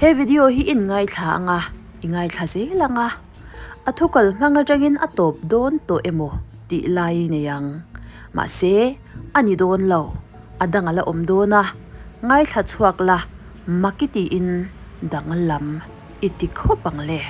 He video hi in ngaithla ang a, i ngaithla zel ang a. A thu kal hmang atangin a tawp dawn tawh emaw tih lai i nei ang. Mahse, a ni dawn lo. A dang a la awm dawn a, ngaithla chhuak la, maki tiin danglam i ti khawp ang le.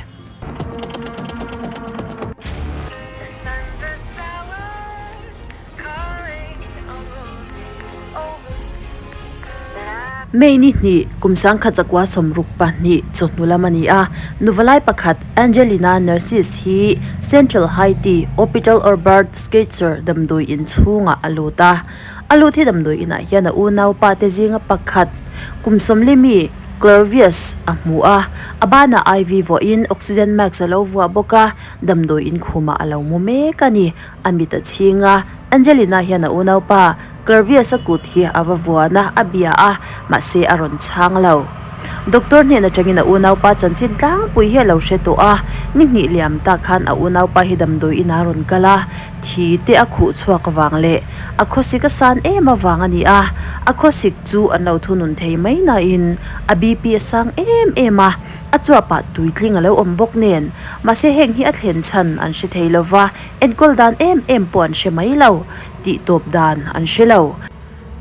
May ni hnih, kum sangkhat zakua 62 chawhnu lam a ni a, nuvalai pakhat Angelina Narcisse hi Central Haiti Hopital Orbert Schweitzer damdawi in chhungah a lut a. A lut hi damdawi inah hian a unaupa te zinga pakhat kum sawmli mi Clervius a hmu a, a banah IV vuahin oxygen mask a lo vuah bawk a, damdawi in khumah a lo mu mek a ni. A mit a chhing a, Angelina hian a unaupa Clervius-a kut hi a va vuan a, a bia a, mahse a rawn chhang lo. Doctor hnen atangin a unaupa chanchin tlangpui hi a lo hre tawh a, ni hnih liam tak khan a unaupa hi damdawi inah a rawn kal a, thi te a khuh chhuak avang leh a khawsik a san em avang a ni a, a khawsik chu an lo thunun thei mai nain a BP a sang em em a, a chuapah tuitling a lo awm bawk nen, mahse heng hi a thlen chhan an hre thei lova, Enkawl dan em em pawh an hre mai lo, tih tawp dan an hre lo.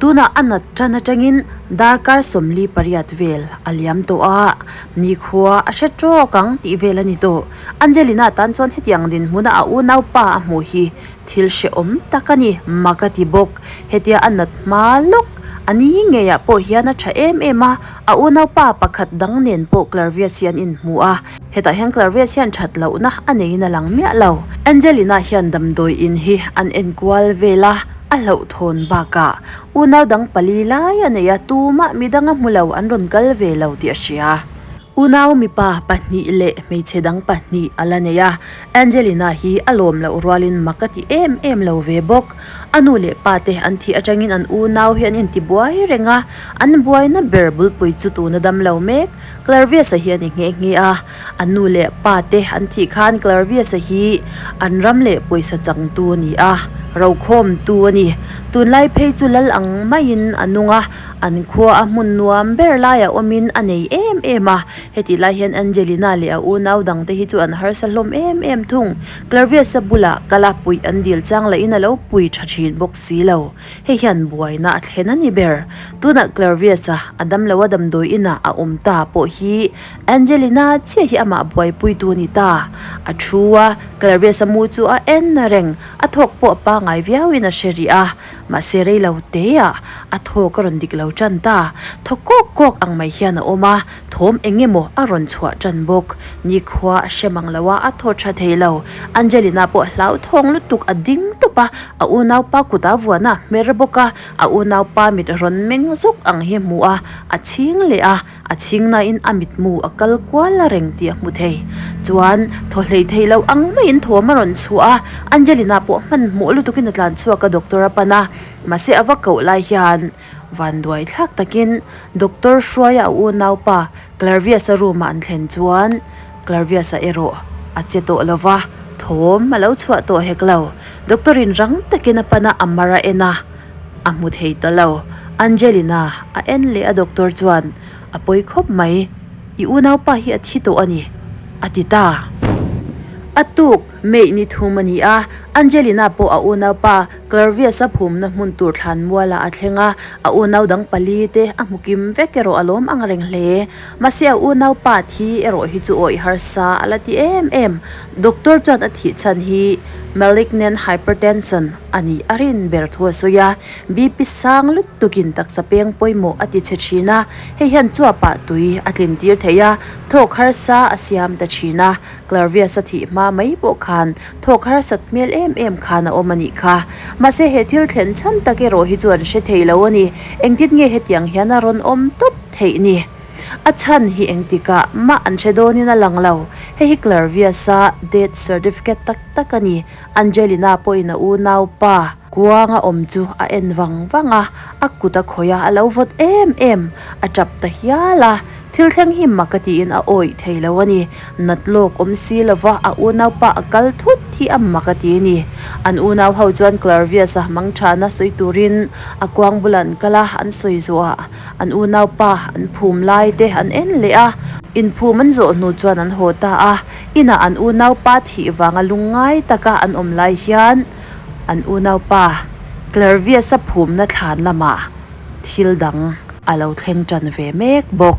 Tunah a nat tan atangin darkar 48 vel a liam tawh a, nikhua a hre tawk ang tih vel a ni tawh. Angelina tan chuan hetiang dinhmuna a unaupa a hmuh hi thil hrehawm tak a ni, mak a ti bawk. Hetia a nat hma lawk a ni ngeiah pawh hian a tha em em a, a unaupa pakhat dang nen pawh Clarvius hi an inhmu a. Hetah hian Clarice hian that lohna a neiin a lang miah lo. Angelina hian damdawi in hi an enkual vel a, a hlauhthawn bakah unau dang pali lai a nei a, tumah midang a hmu lo an rawn kal ve lo tih a hria. Unau mipa pahnih leh hmeichhe dang pahnih a la nei a, Angelina hi a lawm loh rualin mak a ti em em lo ve bawk. A nu leh pa te an thih atangin an unau hi an intibuai reng a, an buaina ber bulpui chu tuna dam lo mek. Clarvius-a hi a ni nghe nghe a, a nu leh pa te an thih khan Clarvius-a hi an ram leh pawisa changtu a ni a, rokhawmtu a ni. Tunlai phei chu lal ang maiin a nung a, an khua a hmun nuam ber laiah awmin a nei em em a. Hetih lai hian Angelina leh a unau dangte hi chu an harsa hlawm em em thung. Clarvius-a bulah kal a puih an dil chang lahin a lo pui tha thin bawk si lo. Hei hian buaina a thlen a ni ber. Tunah Clarius-a a damlo a damdawi inah a awm ta pawh hi Angelina chiah hi amah buaipuitu a ni ta. A thu a, Clarius-a mu chu a en na reng. A thawk pawh a pangngai viauin a hre rih a. Mahse rei lo teah a thawk a rawn dik lo tan ta. Thaw kawk kawk ang mai hian a awm a, thawm eng emaw a rawn chhuah tan bawk. Nikhua a hre mang lo a, a thaw tha thei lo. Angelina pawh hlauthawng lutuk a ding tawp a, a unaupa kutah vuan a hmer bawk a, a unaupa mit rawn meng zawk ang hi a hmu a, a chhing leh a, a chhing nain a mitmu a kal kual a reng tih a hmu thei. Chuan thaw hlei thei lo ang maiin thawm a rawn chhuah a, Angelina pawh hmanhmawh lutukin a tlan chhuak a doctor a pan a, mahse a va koh lai hian vanduai thlak takin doctor hruaia a unaupa Clarvius-a room-ah an thlen chuan Clarvius-a erawh a che tawh lo va, thawm a lo chhuah tawh hek lo. Doctor-in rang takin a pan a, a mar a en a, a hmu thei ta lo. Angelina a en leh a doctor chuan, A pawi khawp mai, i unaupa hi a thi tawh a ni, a ti ta. A tuk May ni thum a ni a, Angelina pawh a unaupa Clarvius-a phumna hmun tur thlan mualah a thleng a, a unau dang pali te a hmu kim vek erawh a lawm ang reng hle. Mahse a unaupa thi erawh hi chu awih harsa a la ti em em. Doctor chuan a thih chhan hi malignant hypertension a nih a rin ber thu a sawi a, BP sang lutukin taksa peng pawimawh a ti chhe thin a, hei hian chuapah tui a tlin tir thei a, thawk harsa a siam ta thin a. Clarvius a thih hma mai pawh khan thawk harsat hmel em em khan a awm a nih kha. Mahse he thil thlen chhan tak erawh hi chu an hre thei lo a ni. Engtin nge hetiang hian a rawn awm tawp theih ni? A chhan hi engtikah mah an hre dawnin a lang lo. Hei hi Clarvius-a death certificate tak tak a ni. Angelina pawhin a unaupa kuanga awm chu a en vang vang a, a kut a khawih a, a lo vawt em em. A tap ta hial a. Thil thleng hi mak a tiin a awih thei lo a ni. Nat lawk awm si lova a unaupa a kal thut hi a mak a ti a ni. An unau ho chuan Clarvius-a hmang thana sawi turin a kuang bulah an kal a, an sawi zuah an unaupa an phum lai te an en leh a. Inphum an zawh hnu chuan an haw ta a, inah an unaupa thih vanga lungngai taka an awm lai hian an unaupa Clervius-a phumna thlan lamah thil dang a lo thleng tan ve mek bawk.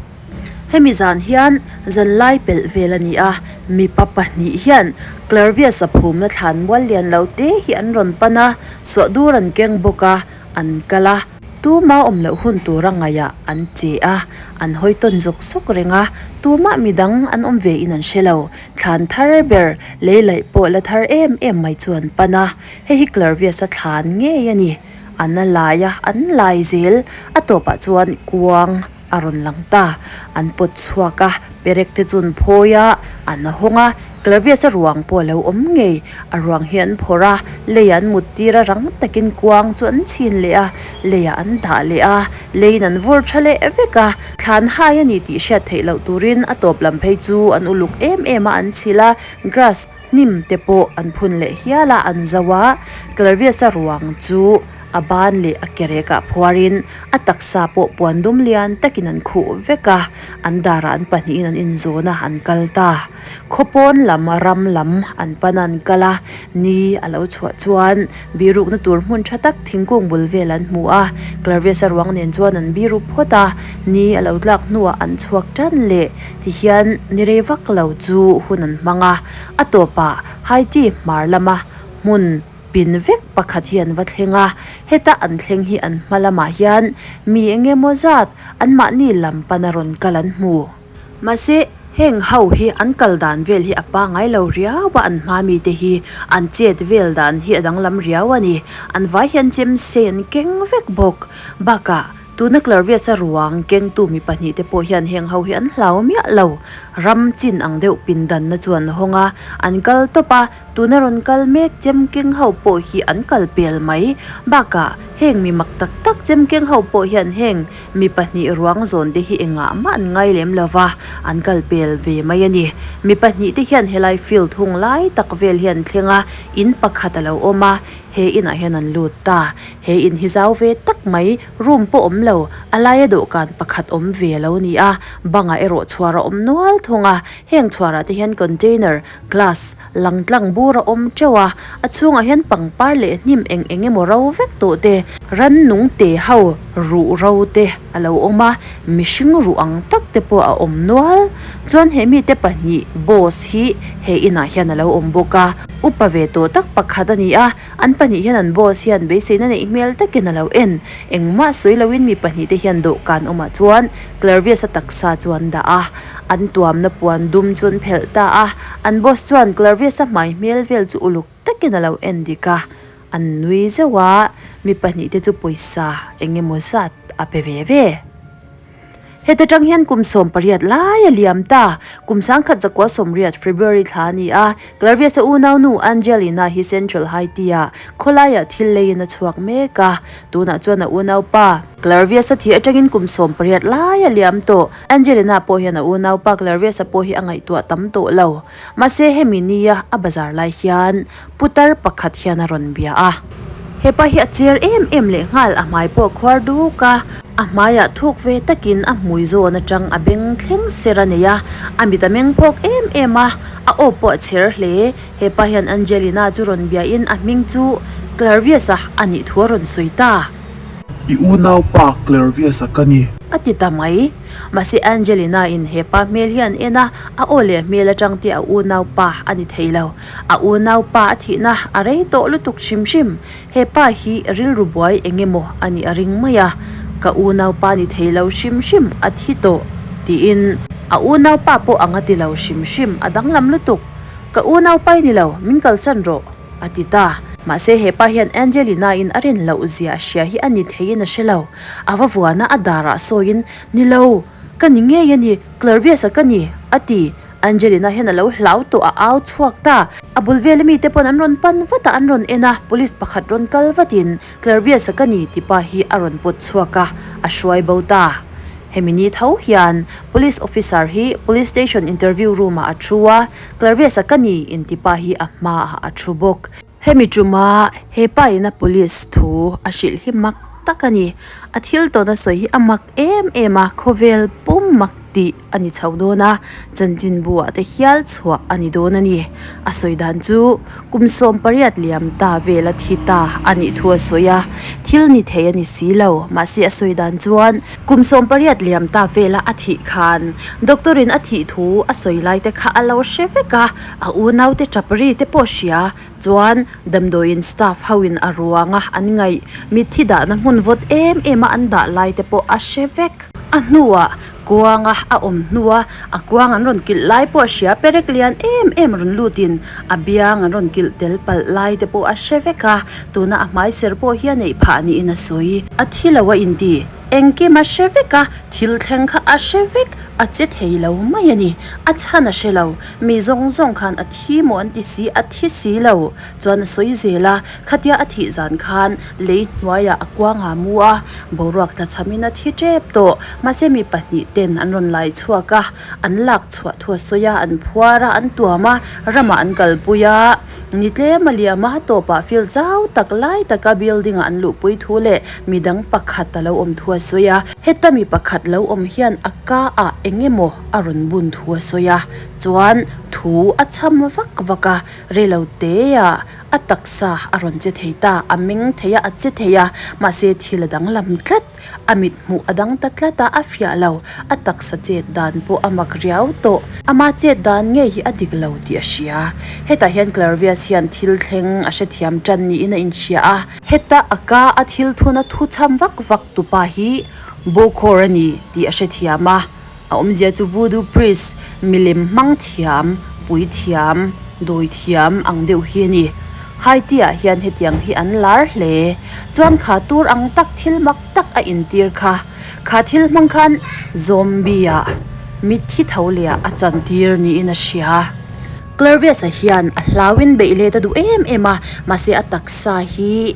Hemi zan hian zanlai pelh vel a ni a, mipa pahnih hian Clervius-a phumna thlan mual lian lo te hi an rawn pan a, suahdur an keng bawk a, an kal a. Tuma awm loh hun tura ngaihah an che a, an hawi tawn zawk zawk reng a, tumah midang an awm ve in an hre lo. Thlan thar ber, lei laih pawh la thar em em mai chu an pan a, hei hi Clervius-a thlan ngei a ni. An a lai a, an lai zel. A tawpah chuan kuang a rawn lang ta. An pawt chhuak a, perek te chu an phawi a, an hawng a, Clavius-a ruang pawh a lo awm ngei. A ruang hi an phawrh a, leiah an mut tir a, rang takin kuang chu an chhin leh a, leiah an dah leh a, leiin an vur tha leh vek a. Thlan hai a ni tih hriat theih loh turin a tawp lam phei chu an uluk em em a, an chhilh a, grass hnim te pawh an phun leh hial a, an zo a. Clavius-a ruang chu a ban leh a ke rekah phuarin a taksa pawh puan dum lian takin an khuh vek a, an darah an pahnihin an inzawn a, an kal ta. Khawpawn lam ram lam an pan a an kal a, ni a lo chhuah chuan birukna tur hmun tha tak thingkung bul vel an hmu a, Clarvis-a ruang nen chuan an biru phawt a, ni a lo tlak hnuah an chhuak tan leh tihian ni rei vak lo chu hun an hmang a, a tawpah Haiti hmar lama hmun Pin vek pakhat hi an va thleng a, heta an thleng hi an hma lamah hian mi eng emaw zat anmahni lam pana rawn kal an hmu. Mahse, heng ho hi an kal dan vel hi a pangai lo riau a, an hma mite hi an chet vel dan hi a danglam riau a ni. An vai hian chem sei an keng vek bawk. Bakah, tuna Clarius-a ruang kengtu mi pahnihte pawh hian heng ho hi an hlau miah lo. Ram chin ang deuh pindanna chu an hawng a, an kal tawp a. Tuna rawn kal mek chemkeng ho pawh hi an kal pel mai. Bakah, heng mi mak tak tak chemkeng ho pawh hian heng mi pahnih ruang zawn te hi engah mah an ngai lem lo va, an kal pel ve mai a ni. Mi pahnih te hian helai field hung lai tak vel hi an thleng a, in pakhat a lo awm a, he inah hian an lut ta. He in hi zau ve tak mai, room pawh awm lo, a laia dawhkan pakhat awm ve a lo ni a, bangah erawh chhuar a awm nual thung a, heng chhuarah te hian container, Glass lang tlang bur a awm teuh a, a chhungah hian pangpar leh hnim eng eng emaw ro vek tawh te, rannung te ho ruh ro te a lo awm a, mihring ruh ang tak te pawh a awm nual. Chuan he mite pahnih boss hi he inah hian a lo awm bawk a, upa ve tawh tak pakhat a ni a, an pahnih hian an boss hian beiseina neih hmel takin a lo en. Engmah sawi loin mi pahnih te hian dawhkan awmah chuan Clarius-a taksa chu an dah a. An tuamna puan dum chu an phelh ta a, an boss chuan Clarius-a hmai hmel vel chu uluk takin a lo en dik a, an nui zeuh a, mi pahnih te chu pawisa eng emaw zat a pe ve ve. Heta tang hian kum 18 lai a liam ta, kum 1980 February thla a ni a, Clarius-a unaunu Angelina hi Central Haiti-ah khawlaiah thil leiin a chhuak mek a, tunah chuan a unaupa Clarius-a thih atangin kum 18 lai a liam tawh. Angelina pawh hian a unaupa Clarius-a pawh hi a ngaihtuah tam tawh lo. Mahse hemi nia a bazar lai hian putar pakhat hian a rawn bia a. Hepa hi a cher em em leh nghal, a hmai pawh a khuar duk a. A hmaiah thuk ve takin a hmui zawn atang a beng thleng ser a nei a, a mit a meng phawk em em a, a aw pawh a chher hle. Hepa hian Angelina chu rawn biain a hming chu Clarius-a a nih thu a rawn sawi ta. I unaupa Clairvius-a ka ni. A ti ta mai. Mahse Angelina-in he pa hmel hi an en a, a aw leh hmel atang te a unaupa a ni thei lo. A unaupa a thihna a rei tawh lutuk hrim hrim. He pa hi rilru buai eng emaw a nih a ring mai a, ka unaupa ni thei lo hrim hrim a thi tawh tiin. A unaupa pawh ang a ti lo hrim hrim, a danglam lutuk. Ka unaupa i ni lo, min kalsan rawh. A ti ta. Mahse he pa hian Angelina-in a rin loh zia a hria hi a ni theiin a hre lo. A va vuana a darah sawiin, Ni lo, ka ni ngei a ni, Clarius-a ka ni, a ti. Angelina hian a lo hlau tawh a au chhuak ta. A bul vela mite pawn an rawn pan vat a, an rawn en a, police pakhat rawn kal vatin, Clarius-a ka ni ti pa hi a rawn pawt chhuak a, a hruai bo ta. Hemi ni tho hian police officer hi police station interview room-ah a thu a, Clarius-a ka ni intipa hi a hmaah a thu bawk. Hemi tuma he pa ina police thu a hrilh hi mak tak a ni. A thil tawn a sawi hi a mak em em a, khawvel pum mak tih a ni chho dawn a, chanchinbu ah te hial chhuah a ni dawn a ni. A sawi dan chu kum 18 liam ta vela thi ta a nih thu a sawi a, thil ni thei a ni si lo. Mahse a sawi dan chuan kum 18 liam ta vela a thih khan doctor in a thih thu a sawi lai te kha a lo hre vek a, a unau te tap ri te pawh hria chuan damdawiin staff ho in a ruang a an ngaih mitthi dahna hmun vawt em em a an dah lai te pawh a hre vek. A hnuah kuanga a awm hnua a kuang an rawn kilh lai pawh a hria perek lian em em rawn lutin a biang an rawn kilh tel palh lai te pawh a hre vek a, tuna a hmai ser pawh hi a neih phah niin a sawi. A thi lo a inti engkim a hre vek a, thil thleng kha a hre vek, a che thei lo mai a ni. A chhan a hre lo, mi zawng zawng khan a thi maw an ti si, a thi si lo chuan a sawi zel a, khatia a thih zan khan lei hnuaiah a kuang a mu a, boruak tlachhamin a thi tep tawh. Mahse mi pahnih ten an rawn lai chhuak a, an lak chhuah thu a sawi a, an phuar a, an tuam a, ramah an kalpui a, ni tlem a liam a, tawpah field zau tak lai taka building ah an luhpui thu leh midang pakhat a lo awm thu a sawi a. Heta mi pakhat lo awm hian a ka ah eng emaw a rawn bun thu a sawi a, chuan thu a cham vak vak a, Rei lo te ah a taksa a rawn che thei ta, a meng thei a, a che thei a, mahse thil a danglam tlat, a mit hmuh a dang ta tlat a, a fiah lo, a taksa chet dan pawh a mak riau tawh, ama chet dan ngei hi a dik lo tih a hria. Hetah hian Clairvius hian thil thleng a hrethiam tan niin a inhria a. Heta a ka a thil thuna thu chham vak vak tupa hi Bawkhawr a ni tih a hrethiam a. A awmzia chu voodoo priest, milem hmang thiam, pui thiam, dawi thiam ang deuh hi a ni. Haiti ah hian hetiang hi an lar hle. Chuan kha tur ang tak thil mak tak a intir kha. Kha thil hmang khan zombie ah mitthi tho leh ah a chantir niin a hria. Clairvius-a hian a hlauin beih let a duh em em a, mahse a taksa hi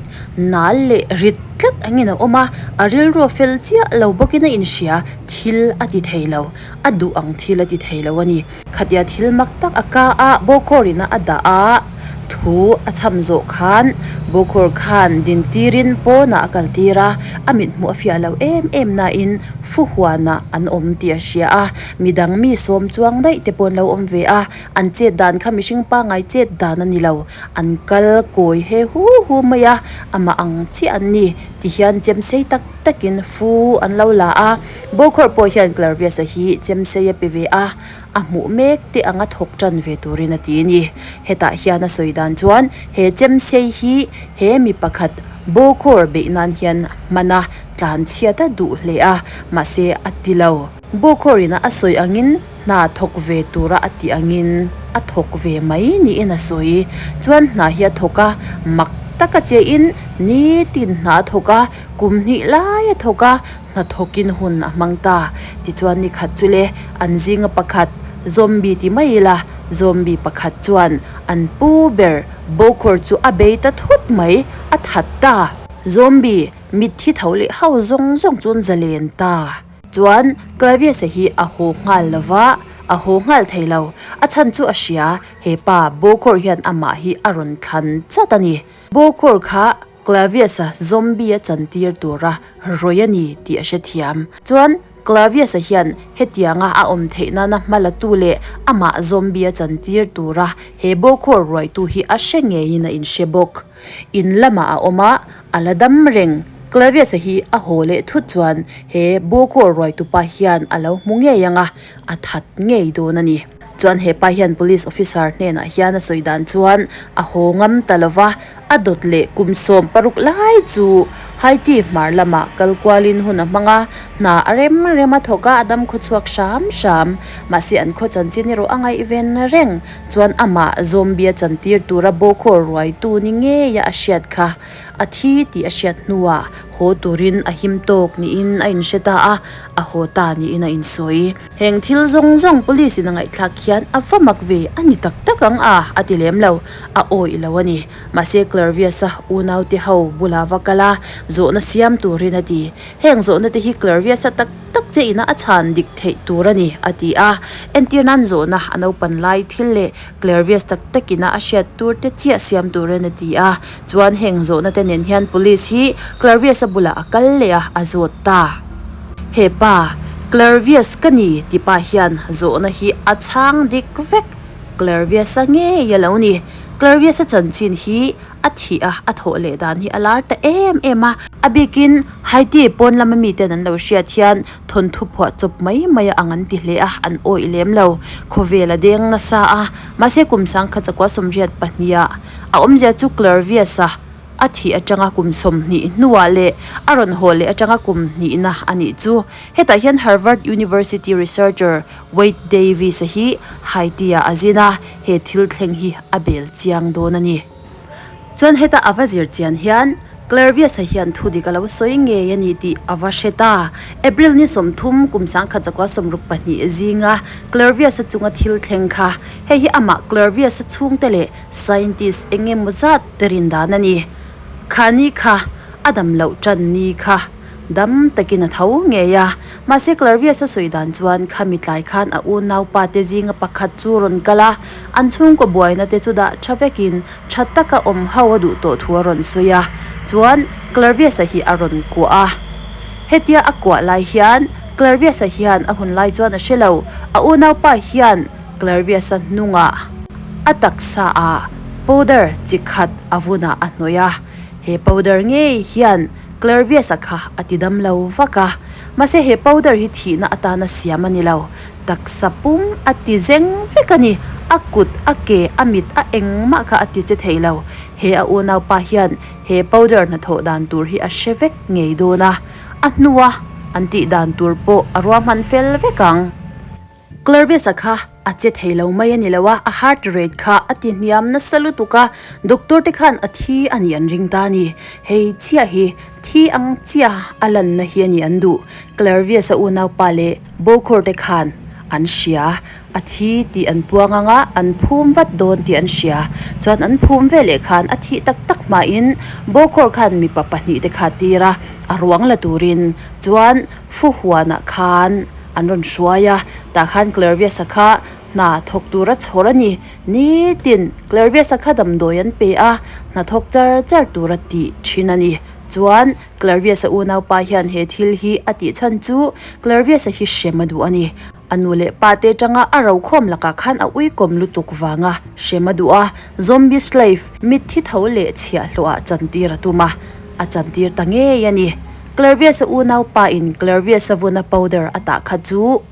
nal leh rit tlat angin a awm a, a rilru a fel chiah lo bawkin a inhria. Thil a ti thei lo, a duh ang thil a ti thei lo a ni. Khatia thil mak tak a ka a, Bawkhawr ina a dah a, thu a chham zawh khan Bawkhawr khan dintirin pawnah a kaltir a, a mithmuh a fiah lo em em nain Fuhuanah an awm tih a hria a, midang mi sawm chuang daih te pawh an lo awm ve a, an chet dan kha mihring pangngai chet dan a ni lo, an kal kawi he hu hu mai a, amah ang chiah an ni tihian chemsei tak takin fu an lo la a, Bawkhawr pawh hian Clairvius-a hi chemsei a pe ve a, a hmuh mek te anga thawk tan ve turin a ti a ni. Hetah hian a sawi dan chuan he chemsei hi he mi pakhat Bawkhawr beih nan hian hman a tlan chhiat a duh hle a, mahse a ti lo. Bawkhawrin a sawi angin hna thawk ve tura a tih angin a thawk ve mai niin a sawi. Chuan hna hi a thawk a, mak taka chein nitin hna a thawk a, Kum hnih lai a thawk a, hnathawkin hun a hmang ta. Tichuan ni khat chu le, an zinga pakhat, zombie ti mai ila, zombie pakhat chuan an pu ber Bawkhawr chu a bei ta thut mai, a that ta. Zombie mitthi tho leh ho zawng zawng chu an zalen ta. Chuan Clavius-a hi a haw nghal lo va, a haw nghal thei lo. A chhan chu a hria, he pa Bawkhawr hian amah hi a rawn thlan chat a ni. Bawkhawr kha Clavius-a zombie a chantir tura rawih a ni tih a hrethiam. Chuan Clavius-a hian hetianga a awm theih nana hma latu leh amah zombie a chantir tura he bawkhawr ruaitu hi a hre ngeiin a inhre bawk. In lamah a awm a, a la dam reng. Clavius-a hi a haw leh thut chuan he bawkhawr ruaitupa hian a lo hmu ngei ang a, a that ngei dawn a ni. Chuan hepa hian police officer hnenah hian a sawi dan chuan a haw ngam ta lova, a dawt leh kum 16 lai chu Haiti hmar lamah kal kualin hun a hmang a, hna a rem rem a thawk a, a dam khaw chhuak hram hram. Mahse an khaw chanchin erawh a ngaihven reng chuan amah zombie a chantir tura bawkhaw ruaitu ni ngeia a hriat kha a thi tih a hriat hnuah haw turin a him tawk niin a inhre ta a, a haw ta niin a insawi. Heng thil zawng zawng police in a ngaihthlak hian a va mak ve a ni tak tak ang a, a ti lem lo. A awih lo a ni. Mahse Clairvius-a unaute ho bula va kal a, zawhna siam turin a ti. Heng zawhna te hi Clairvius-a tak tak che ina a chhan dik theih tur a ni, a ti a. Entir nan zawhna a naupan lai thil leh Clairvius tak tak ina a hriat tur te chiah siam turin a ti a. Chuan heng zawhna te nen hian police hi Clairvius-a bulah a kal leh a, a zawt ta. He pa, Clairvius ka ni ti pa hian zawhna hi a chhang dik vek. Clairvius-a ngei a lo ni. Clairvius-a chanchin hi a thih a, a thawh leh dan hi a lar ta em em a. A bikin Haiti pawn lama miten an lo hriat hian thawnthu phuah chawp mai mai a ang an ti hle a, an awih lem lo. Khawvel a deng nasa a, mahse kum sangkhat zakua 82 ah a awmzia chu Clairvius-a a thih atanga kum 20 hnuah leh a rawn haw leh atanga kum hnihna a nih chu. Hetah hian Harvard University researcher Wade Davis-a hi Haiti-ah a zin a, he thil thleng hi a bel chiang dawn a ni. Chuan heta a va zir chian hian Clairvius-a hian thu dik a lo sawi ngei a ni tih a va hre ta. April ni 30 kum 1962 zinga Clairvius-a chunga thil thleng kha hei hi amah Clairvius-a chhungte leh scientist eng emaw zat te rin dan a ni. Kha ni kha a dam loh tan ni kha dam takin a tho ngei a. Mahse Clairvius-a sawi dan chuan khami tlai khan a unaupa te zinga pakhat chu rawn kal a, an chhungkaw buaina te chu dah tha vekin tha taka awm ho a duh tawh thu a rawn sawi a. Chuan Clairvius-a hi a rawn kuah a. Hetia a kuah lai hian Clairvius-a hian a hun lai chuan a hre lo, a unaupa hian Clairvius-a hnungah a taksa ah powder chi khat a vunah a hnawih a. He powder ngei hian Clairvius-a kha a ti dam lo vak a, mahse he powder hi thihna atana siam a ni lo. Taksa pum a ti zeng vek a ni, a kut, a ke, a mit, a engmah kha a ti che thei lo. He a unaupa hian he powder hnathawh dan tur hi a hre vek ngei dawn a, a hnua an tih dan tur pawh a ruahman fel vek ang. Clairvius-a kha a che thei lo mai a ni lo a, a heart rate kha a ti hniam nasa lutuk a, doctor te khan a thi a nih an ring ta a ni. Hei chiah hi thi ang chiah a lanna hi a nih an duh. Clairvius-a unaupa leh Bocor te khan an hria, a thi tih an puang ang a, an phum vat dawn tih an hria. Chuan an phum veleh khan a thih tak tak hmain Bocor khan mipa pahnih te kha tir a, a ruang la turin chuan Fuhuanah khan an rawn hruai a, tah khan Clairvius-a kha hna thawk tura chhawr a ni. Nitin Clairvius-a kha damdawi an pe a, hna thawk char char tura tih thin a ni. Chuan Clairvius-a unaupa hian he thil hi a tih chhan chu Clairvius-a hi hrem a duh a ni. A nu leh pa te atanga a rokhawm lakah khan a uikawm lutuk vanga hrem a duh a, zombie slave, mitthi tho leh chhiahhlawhah chantir a tum a, a chantir ta ngei a ni. Clairvius-a unaupa in Clairvius-a vuna powder a tah kha chu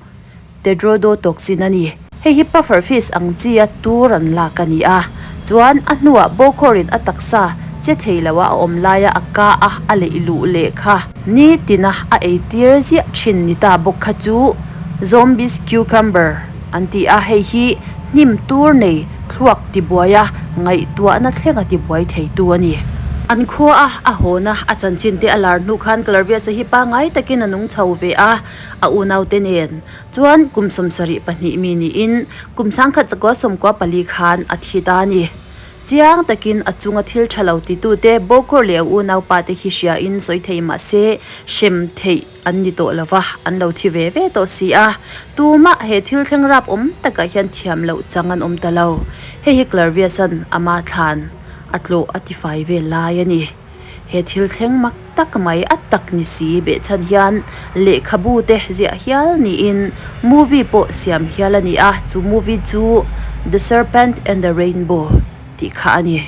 Tetrodotoxin a ni. Hei hi puffer fish ang chi a tur an lak a ni a, chuan a hnuah Bawkhawrin a taksa che thei lo a a awm laia a ka a a leih luh leh kha. Nitina a ei tir ziah thin ni ta bawk kha chu Zombies cucumber an ti a, hei hi hnim tur nei thluak tibuai a ngaihtuahna thlenga tibuai theitu a ni. An khua a a hawna a chanchin te a lar hnu khan Clairvius-a hi pangai takin a nung chho ve a, a unaute nen chuan kum 72 mi niin kum 1994 khan a thi ta a ni. Chiang takin a chunga thil tha lo titute Bawkhawr leh a unaupa te hi hriain sawi thei mah se hrem theih an ni tawh lo va, an lo thi ve ve tawh si a. Tumah he thil thleng rap awm takah hian thiam loh chang an awm ta lo. Hei hi Clairvius-a'n ama thlan a tlawh a tifai vel lai a ni. He thil thleng mak tak mai a tak ni si behchhan hian lehkhabu te ziah hial niin movie pawh siam hial a ni a, chu movie chu The Serpent and the Rainbow tih kha a ni.